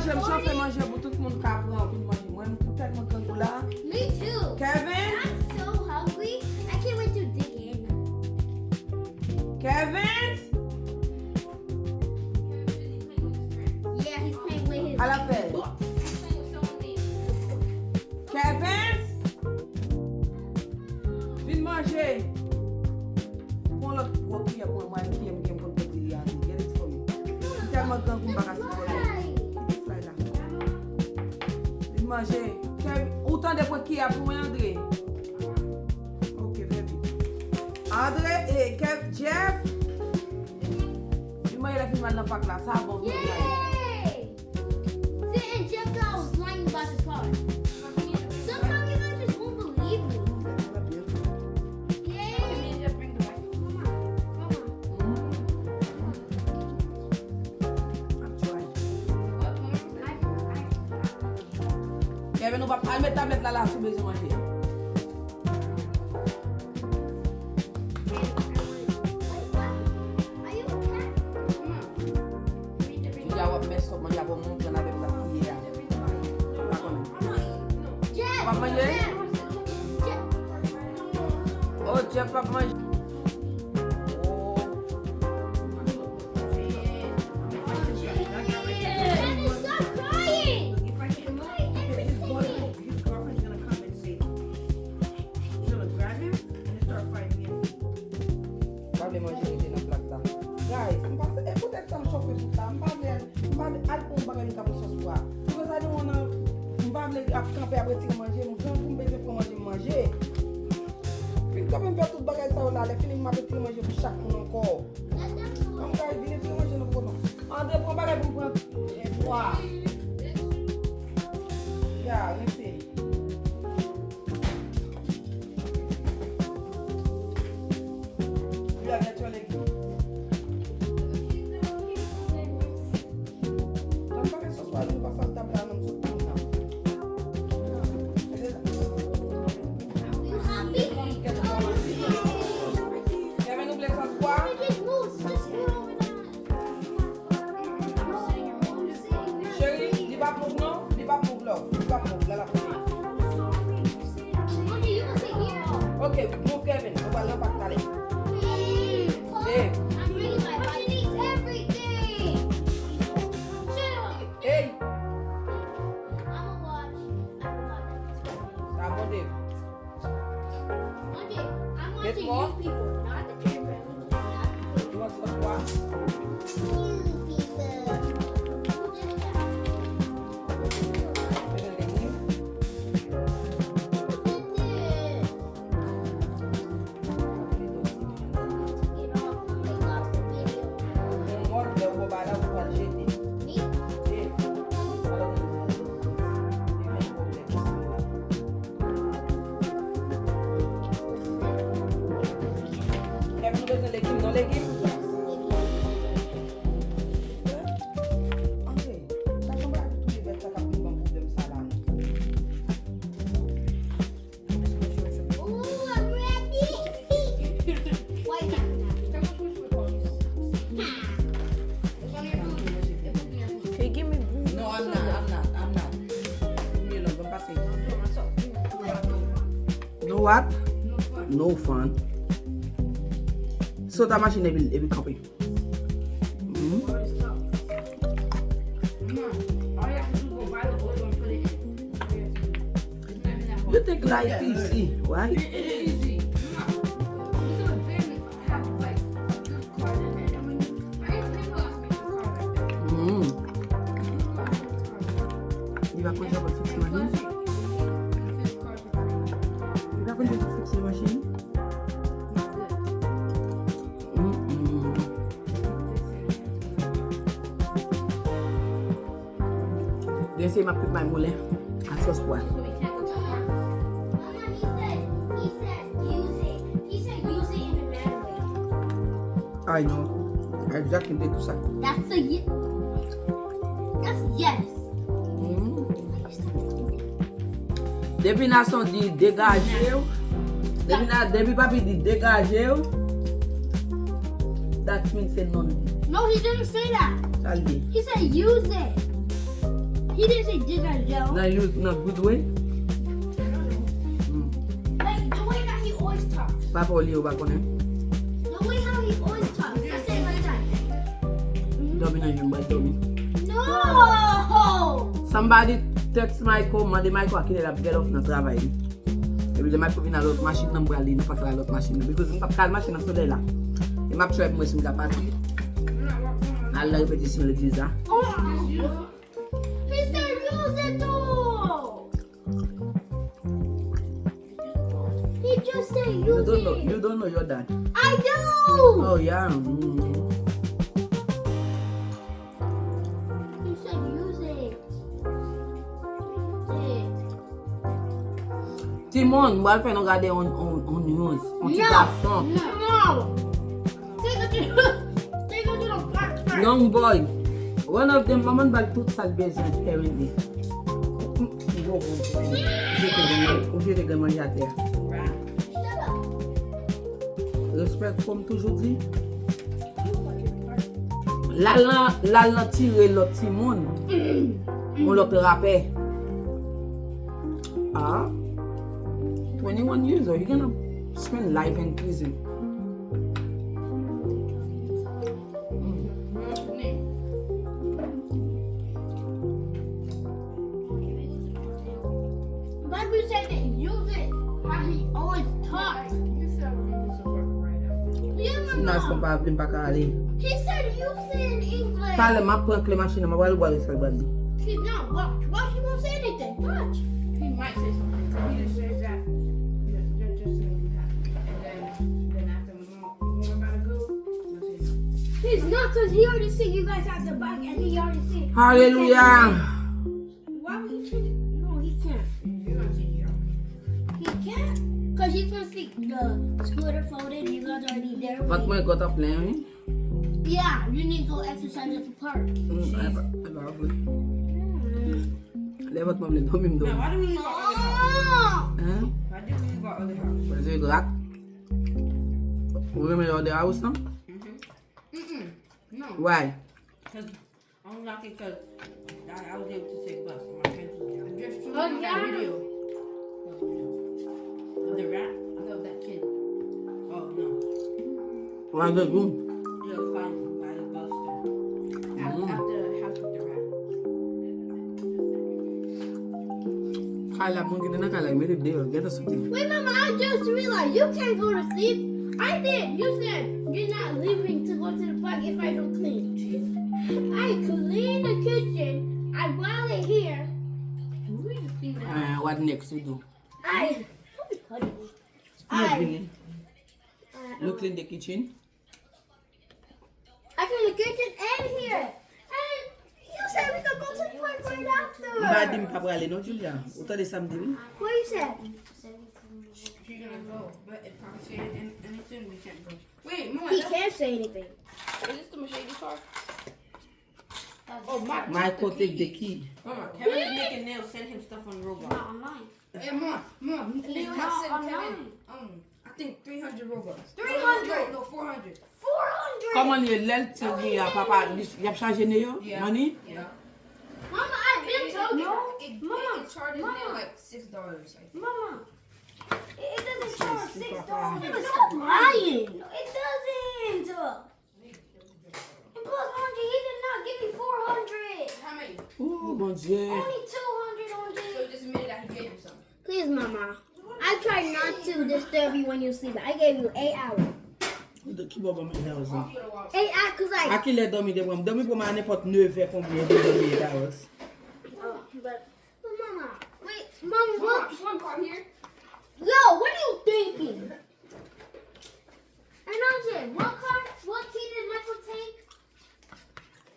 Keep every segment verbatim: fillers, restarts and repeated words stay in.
M chauffe manje pou tout moun ka pran, vin manje. Mwen, m tèlman grangou la. Me too. Kevin, I'm so hungry. I can't wait to dig in. Kevin, Yeah, he's playing with his. Ala fè. Kevin, vin manje. Pran lòt gwo kiyè pou mwen, mwen kiyè m gen m konn pote li a. Get it for me. M tèlman grangou m pa ka sipòte. Kite fly la. Vin manje. Kev, ou tande pran kiyè pou mwen, Andre? Ok, vin vit. Andre, e, Kev, Jeff. Vin manje lè fini mal nan pak la. Sa bon, vin manje. Yay! See, and Jeff thought I was lying about the car. Sometimes you guys just won't believe me. Yay! Mama, mama. Kevin, ou pa al met tablèt la la si w bezwen manje. Kounya w ap mès w ap manje apre w monte avèk la kiyè a. Ou pa konnen. W ap manje? Oh, Jeff ap manje. Oh. His girlfriend's gonna come and say, she's gonna grab him and then start fighting him. M pa vle manje rete nan plat la. Guys, m pa se, e poutèt sa m chofe tout la. M pa vle, m pa vle al pran yon bagay m ka pran sòs pwa. Because I don't wanna, m pa vle ap kanpe ap retire manje. M grangou, m bezwen pran manje m manje. Fin kanpe m fè tout bagay sa yo la. Lè fini m ap retire manje pou chak moun ankò. Kòm kay vin retire manje nan pwono. Andre pran bagay pou m pran pwa. Ya, rense. Julia, get your legume. Donn bagay sòs pwa, nou pa sal tab la, non, sou moun nan. Kevin, ou vle sòs pwa? Cheri, li p ap move non, li p ap move love, li p ap move, la l ap move. Ok, move Kevin, nou pral nan pak talè. Hey! Sa bon, Dave. Get more? You want some more? Kevin, nou bezwen legim, non legim? Antre, sa jan bagay pou touye bèt sa k ap vin ban m pwoblèm sa la, non. Ooh, I'm ready. Why not? Hey, give me. No, I'm not, I'm not, I'm not. Leave me alone, don't pass it. No what? No fun. Sot a machin epi, epi kanpe. Mhm. You think life easy, right? Mm. Li pa konn jan pou l fikse machin? Li pa konn jan pou l fikse machin? Mm-mm. Gen se m ap kout may moulen ak sòs pwa. Mama, he said, he said, use it. He said, use it in a bad way. I know. I just can do sa. That's a ye- That's yes. Depi Nason di degaje w, depi, na, depi papi di degaje w, that means se non li. No, he didn't say that. Sa l di. He said use it. He didn't say this as well. Nan use nan good way. Like the way that he always talks. Papa ou li ou pa konnen. The way how he always talks. I say it like that. Dòmi nan yon bal dòmi. No! Somebody text Michael, mande Michael a kilè l ap get off nan travay li. Epi lè Michael vin a lòt machin nan, m prale nan pa fè a lòt machin nan. Because m p ap kal machin nan solèy la. E m ap try pou mwen si m ka pati. Al nan repetisyon legliz la. He said use it though. He just said You use don't know, it. You don't know your dad. I do. Oh yeah. Mm. He said use it. Use it. Timoun, m pral fè nou gade on, on, on news. On ti gason. No. Take it to, take it to the park first. Young boy. One of them, manman bal tout sa l bezwen, apparently. Ou jete grenn manje atè a. Shut up. Respect, kòm toujou di. L al nan, l al nan tire lòt timoun. Yon lòt rapè. Ah. Twenty-one years old, you gonna spend life in prison. Bible say that use it how he always talks. Yeah, Si Nas mama. Pa vle, m pa ka ale. He said use it in English. Talè m ap pran kle machin nan, m ap pral wè sa l pral di. He, no, watch. Watch, he won't say anything. Watch. He might say something. He just says that. Just, just, just saying that. And then, then after we won't, we won't gotta go. We'll say no. He's not, because he already see you guys at the back and he already see. Hallelujah. Why would he change it? No, he can't. You're gonna see here. He can't, because he's gonna see the scooter folded. You guys already there. Vant mwen gòt ap plen, wi. Yeah, you need to go exercise at the park. Mm, e pa, e pa vre. Lè vant mwen vle dòmi, m Now, dòmi. why do we leave our other house? Oh! Hein? Why do we leave our other house? Paske rat. Ou renmen lòdè a ou san? Mm-mm. No. Why? Because I'm lucky because I, I was able to take bus. My friends was there. Just Oh, yeah. Video. The rat? I love that kid. Oh, no. Why the room? It was fine by the bus stop. After, Mm. after the house with the rat. Kay la, moun ki te nan kay la, mete deyò, gèt an soti. Wait, Mama, I just realized you can't go to sleep. I did. You said you're not leaving to go to the park if I don't clean. I clean the kitchen. I boil it here. Who do you think that? Uh, what next we do? I. Yes, I. Vinny. You clean the kitchen? I clean the kitchen and here. And you said we could go to the park right after. M pa di m pa prale non, Julia. Ou tande sa m di wi? What you said? She's gonna go, but if I'm saying an- anything, we can't go. Wait, Mama, He that's, can't say anything. Is this the Mercedes car? Oh, my. Michael take the key. Mama, Kevin is making nails. Send him stuff on Roblox. Not online. Yeah, Mama, Mama, Nails Not sent Kevin. online. Um, I think three hundred Robux. Three hundred. No, four hundred. Four hundred. Kòman li ye lè l ti gen a papa li y ap chaje ne yo? Yeah. Mani? Yeah. Mama, I been told you. It, Mama, it charges me Mama. Like six dollars. I think. Mama, it, it doesn't charge six dollars. Stop lying. No, it doesn't. And plus, Andre, he did not give me four hundred. How many? Oh, Bondye. Only two hundred, So Andre. Just admit that he gave you some. Please, Mama. I try not to disturb you when you sleep. I gave you eight hours. Ki bò ban mwen lè sa? Eight hours, cause A like. ki lè dòmi te pran m? Dòmi pran m a nenpòt nèf è konbyen pou dòmi eight hours. Oh, but, but Mama, wait, Mama, Mama, look. you want to come here? Yo, what are you thinking? And Andre, what car? What key did Michael take?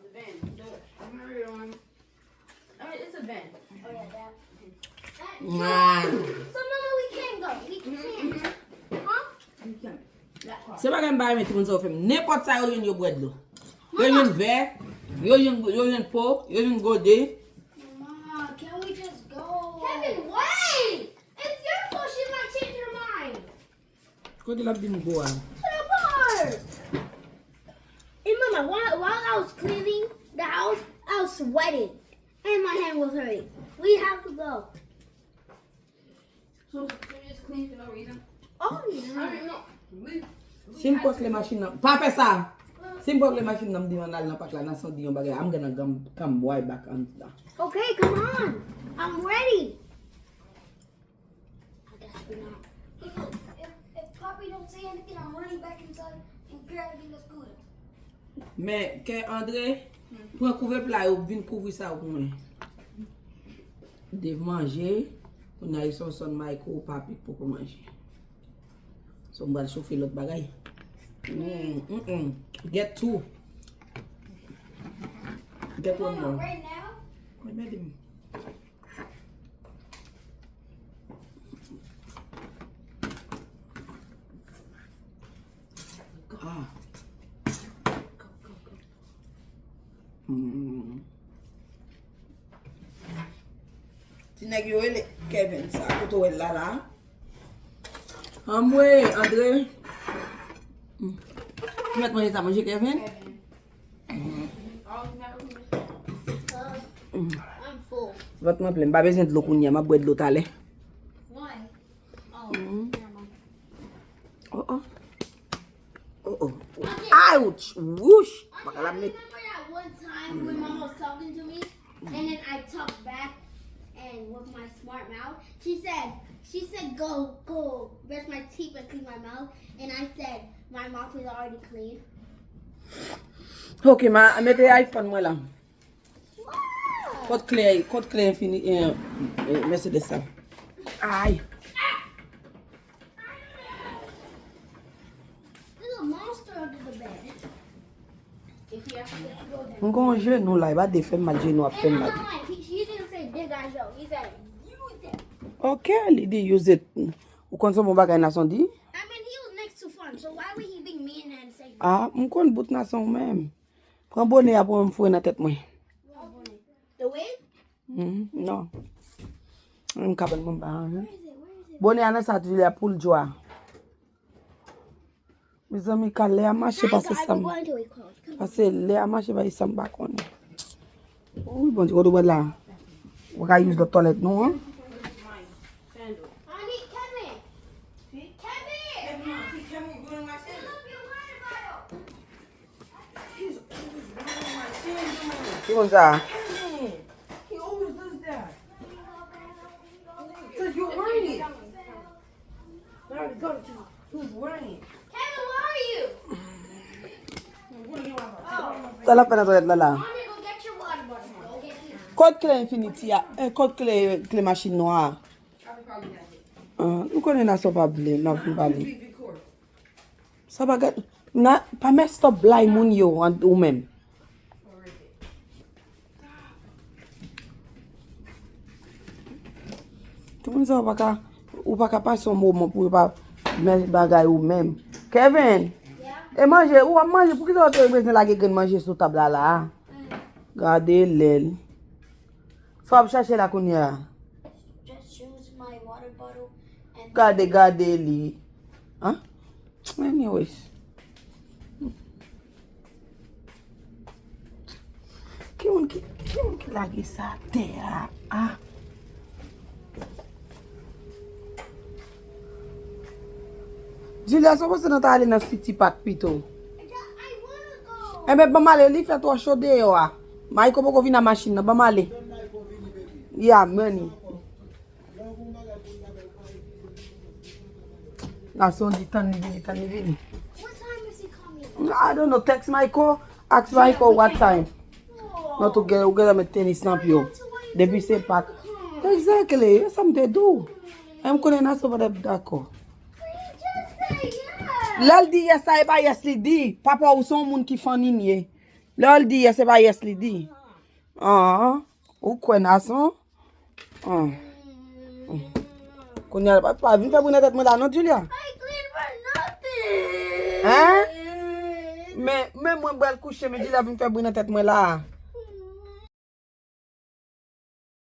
The van. The, I'm not really on. I mean, it's a van. Oh yeah, that. Nah. So Mama, we can go. We can. Huh? You can. That car. Se bagay m pa renmen timoun sa yo fè m. Nenpòt sa yo jwenn yo bwè dlo. Yo jwenn vè, yo jwenn, yo jwenn po, yo jwenn gode. Mama, can we just go? Kevin, wait! It's your fault she might change her mind. Kote l ap vin gwo a? To the park. And Mama, while, while I was cleaning the house, I was sweating. And my hand was hurting. We have to go. So, so you just clean for no reason? Oh, yeah. I mean, no. We, we Si m had pran to kle go. Machin nan, pa fè sa! Si m pran kle machin nan, m di m ann al nan pak la, Nason di yon bagay, I'm gonna come, come right back and. Okay, come on. I'm ready. I guess we're not. If, if Poppy don't say anything, I'm running back inside and grabbing the scooter. Men, kè Andre, pran kouvèpla yo, vin kouvri sa yo pou mwen. Dave manje, kounye a Sonson, Michael, Papi poko manje. So, m pral chofe lòt bagay. Mm, mm, mm. Get two. Get one more. Right now? Mwen mèt m. Ah. Mm. Ti nèg yo rele Kevin sa, kote w wè l la la. Anmwe, Andre. Mm. Ou mèt manje sa, manje Kevin? Mm. Vant mwen plen, m pa bezwen dlo kounye a, m ap bwè dlo talè. Mm. Oh, oh. Oh, oh. Ouch! Wouch! Mwen ka la met. Remember that one time when Mama was talking to me, and then I talked back and with my smart mouth, she said, she said, go, go brush my teeth and clean my mouth, and I said, my mouth is already clean. Ok, ma mete iPhone mwen la. Kot kle, kot kle enfini, eh, eh, Mercedes sa? Ay. There's a monster under the bed. M gon jenou la, e pa de fè m mal, jenou ap fè m mal. He, he didn't say dégage. He said, use it. Ok, li di use it. Ou konn se bon bagay Nason di? I mean, he was next to Fun, so why would he be mean and say Ah, m konn bout Nason menm. Pran bonè a pou mwen, m foure nan tèt mwen. The wig? Mhm, non. M ka pran mwen pa. Where is it? Where is it? Bonè a nan sa, Julia, pou l jwa. Mezanmi, ka lè a mache pase sa m. Pase lè a mache pase sa m pa konnen. Wi, Bondye, kote w pral la? Ou ka use lòt twalèt nou an? Honey, Kevin. Kevin! Fill up your water bottle. Ki moun sa? He always does that. Because you're wearing it. Now the girl, she's, who's wearing it. Kevin, where are you? Sa l ap fè nan twalèt la la? Mommy, go get your water bottle. Go get your Kot kle Infinity a? Eh, kot kle, kle machin nwa a? Ah, nou konnen Nason pa vle, n ap vin pale. Sa pa gad, na, pa mess up blay moun yo, an, ou menm. Tout moun sa, ou pa ka, ou pa ka pase yon moman pou yo pa mèt bagay ou menm. Kevin, e manje, ou ap manje, poukisa w te bezwen lage grenn manje sou tab la la? Gade lè l. Sa w ap chache la kounye a? Just use my water bottle and Gade, gade li. An? Anyways. Ki moun ki, ki moun ki lage sa atè a? Ah. Julia, sa w panse nou ta ale nan City Park pito? Enben, ban m ale, li fè twò cho deyò a. Mayko poko vin a machin nan, ban m ale. Yeah, money. Nason di tann li vini, tann li vini. What time is he coming? I don't know. Text Mayko, ask Mayko what time. Non, tou gen, ou gen met tenis nan pye w. Depi se Pak. Exactly, e sa m te di w. E m konnen Nason pa t ap dakò. Lè l di yes la, e pa yes li di. Papa w se yon moun ki funny ye. Lè l di yes, e pa yes li di. Ah, ou kwè Nason? Ah. Kounye a, pa, pa vin fè bri nan tèt mwen la, non, Julia? I clean for nothing. Hein? Men, men mwen pral kouche, men Julia vin fè bri nan tèt mwen la.